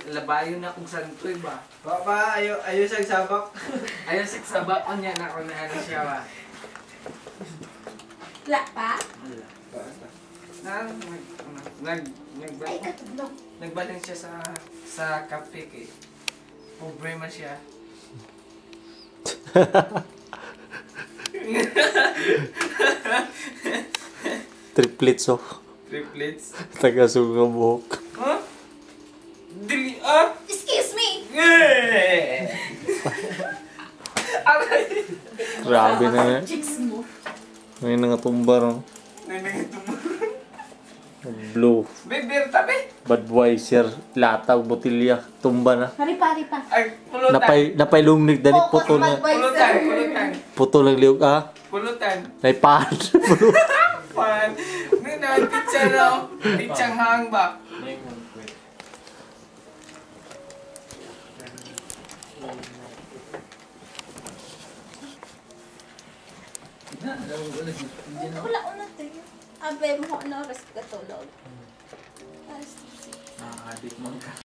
Labayo na kung santoy ba. Wa pa, ayo, ayo sa sabak. Ayaw siksaba ko niya na kung ano siya ba. Wala pa? Wala. Na, nag, nag, nag, Ay, katulog. nagbalin siya sa kape kay. Pobre man siya. Triplets oh. Triplets. Taga-suga buhok. Huh? Dili, ah! Excuse me! Yeah! Aray! Grabe na yan. Chicks mo. May nangatumba ron. Blue. Bibir tabi! Budweiser. Lata, botilya. Tumba na. Hari pa, hari pa. Ay, pulutan. Napay, napailumnig dali Focus putol na. Pulutan, Budweiser. pulutan. Putol ang liog ah. Pulutan. Naipahan. Pan. Nina, pizza na. Pizzang hang ba? Wala ko na tayo. Abe, mo na oras ka tulog. Alas Ah, adik man ka.